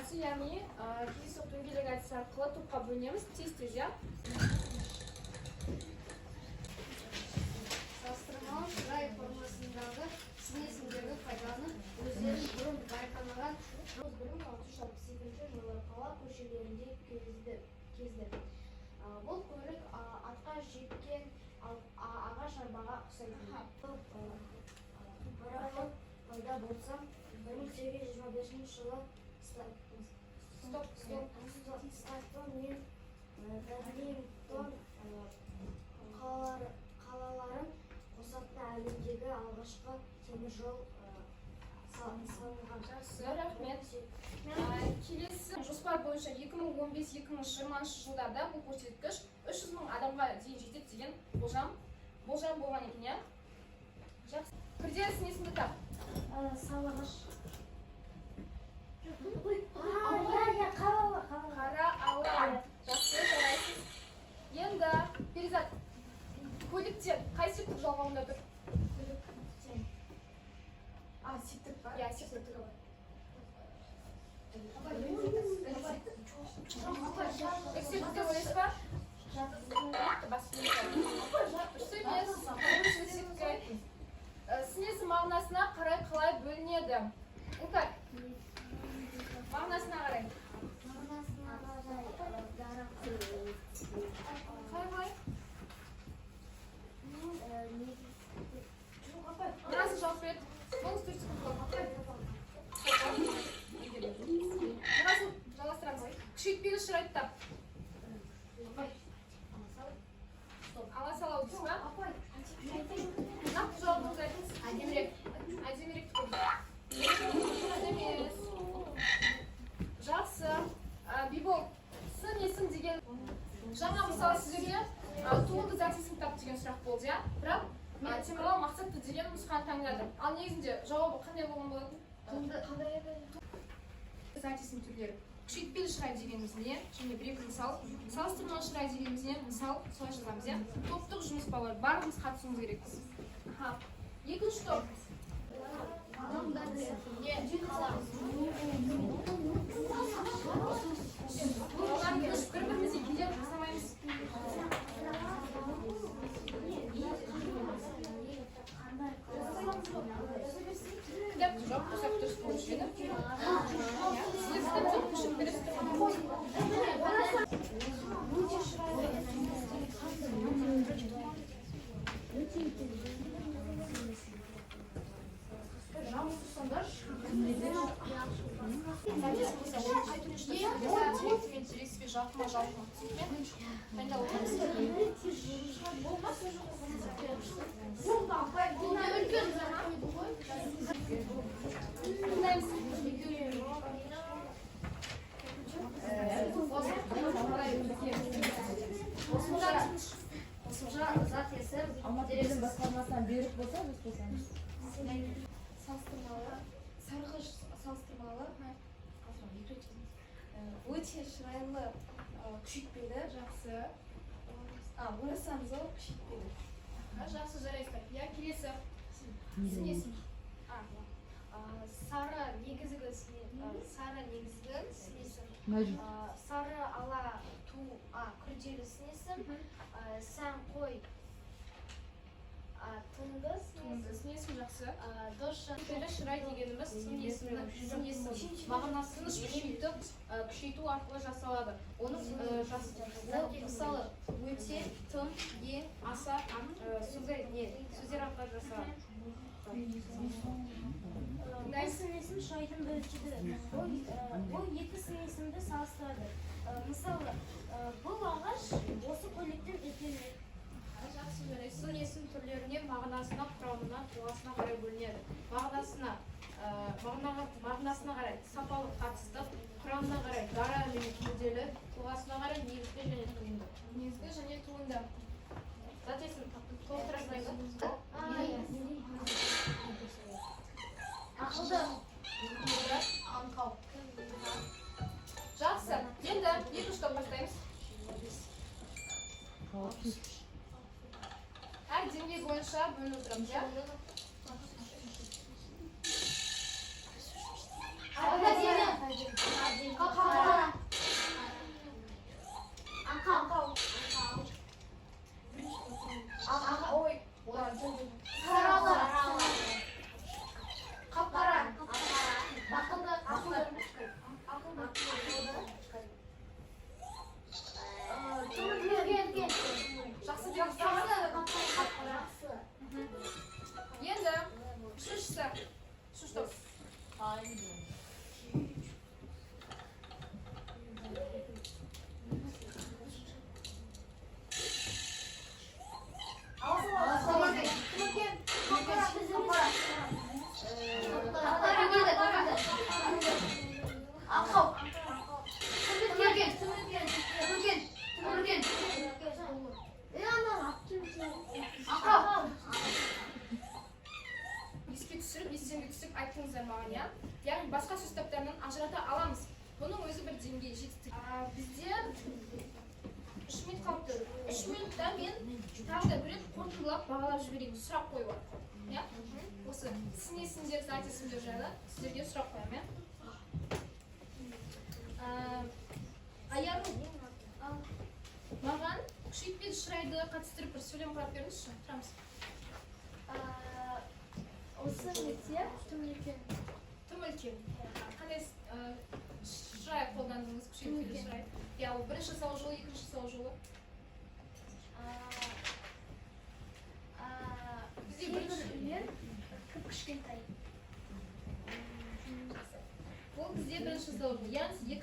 Әдісі, яғни кездейсоқ дөңгелек әдісі арқылы топқа бөлінеміз тез-тез, иә? Салыстырмалы шырай формасындағы сын есімдерді пайдаланып, өздерін бұрын байқамаған. 1662 жылы қала көшелерінде кезді. Кезді. Бұл көлік атқа жеккен ағаш арбаға ұқсайтын. Пароход пайда болса, 1825 жылы Стоп, стоп. Стактон мен Дарлингтон қалаларын қосатын әлемдегі алғашқы теміржол салынған. Жақсы, рахмет. Келесі жоспар бойынша 2015-2020 жылдарда бұл көрсеткіш 300 мың адамға дейін жетеді деген болжам болған екен, иә? Жақсы. Күрделі сын есімді тап. Салғыш. Иә, қаралы, қаралы. Қара ала. Жақсы, жарайсыз. Енді, Перизат, көліктен қай септік жалғауында тұр? А, септік па? Иә, септік. Үш септік деп ойлайсыз ба? Дұрыс емес. Бірінші септік айттыңыз. Сын есім мағынасына қарай қалай бөлінеді? Іңкәр. Мағынасына қарай. Мағынасына қарай дара. Қалай, қалай? Негізгі. Мынасын жауап береді. Бонус 4 секунд болады. Мынасын жалғастырамыз. Күшейтпелі шырайды тап. Ала салау дейсіз ба? Нақты жауабыңызды айтыңыз. Әдемірек. Әдемірек тұр. Дұрыс емес. Жақсы. Бибол, сын есім деген жаңа, мысалы, сіздерге туынды зат есім тап деген сұрақ болды, иә? Бірақ Темірлан мақсатты деген нұсқаны таңдады. Ал негізінде жауабы қандай болған болатын? Туынды қандай еді? Зат есім түрлері. Күшейтпелі шырай дегеніміз не? Және бір екі мысал. Салыстырмалы шырай дегеніміз не? Мысал, солай жазамыз, иә? Топтық жұмыс, балалар, барлығымыз қатысуымыз керекпіз. Аха. Екінші топ. Не, қала. Балалар, тыныш, бір бірімізге кедергі жасамаймыз. Кітап жоқ болсақ, дұрыс болушы еді. Иә, сіздер кітапты көшіріп бересіздер ғой. Өте шырайлы. Өте. Жалғыз тұрсаңдаршы. Зат есім болса, ол қай түрі мен терексіз бе, жалпы ма, жалпы ма? Түсінікті ме? Дайындалып отырмыз. Болмас. Үлкен ғой. Тыңдаймыз. Қосымша зат есім. Алматы білім басқармасынан бұйрық болса, біз қосамыз. Салыстырмалы, сарғыш салыстырмалы. Қазір екі рет жазыңыз. Өте шырайлы, күшейтпелі. Жақсы. А, орасан зор күшейтпелі. Аха, жақсы, жарайсыздар. Иә, келесі. Сын есім. А, Сары негізгі сары негізгі сын есім. Сары ала ту күрделі сын есім. Сәнқой туынды сын Туынды есім. Сын есім, жақсы. Досжан. Күшейтпелі шырай дегеніміз сын есім мағынасын күшейтіп, күшейту арқылы жасалады. Оның ол, мысалы, өте, тым, ең, аса, сондай не сөздер арқылы жасалады. Бұл сын есім шырайдың бөлшегі. Ол екі сын есімді салыстырады. Мысалы, бұл ағаш осы көйлектен үлкенірек. Жақсы, жарайсыз. Сын есім түрлеріне мағынасына, құрамына, тұлғасына қарай бөлінеді. Мағынасына мағынасына қарай сапалық қатыстық, құрамына қарай дара және күрделі, тұлғасына қарай негізгі және туынды. Негізгі және туынды. Зат есім толықтыра салайын ба? Ақылды. Аңқау. Жақсы. Енді екінші топ бастаймыз. Әр деңгей бойынша бөлініп отырамыз, иә? Әдемі. Бұның өзі бір деңгей, жетістік. Бізде 3 минут қалып тұр. 3 минутта мен тағы да бір рет қорытындылап, бағалап жіберейін, сұрақ қою арқылы, иә. Осы сын есімдер, зат есімдер жайлы сіздерге сұрақ қоямын, иә. Аяру, маған күшейтпелі шырайды қатыстырып, бір сөйлем құрап беріңізші. Тұрамыз. Осы мектеп тым үлкен. Тым үлкен. Қандай шырай қолдандыңыз, күшейтпелі шырай? Иә, ол бірінші сау жолы, екінші сау жолы. Бізде Кейбір бірінші үйлер кіп кішкентай. Ол бізде бірінші сау жолы. Яғни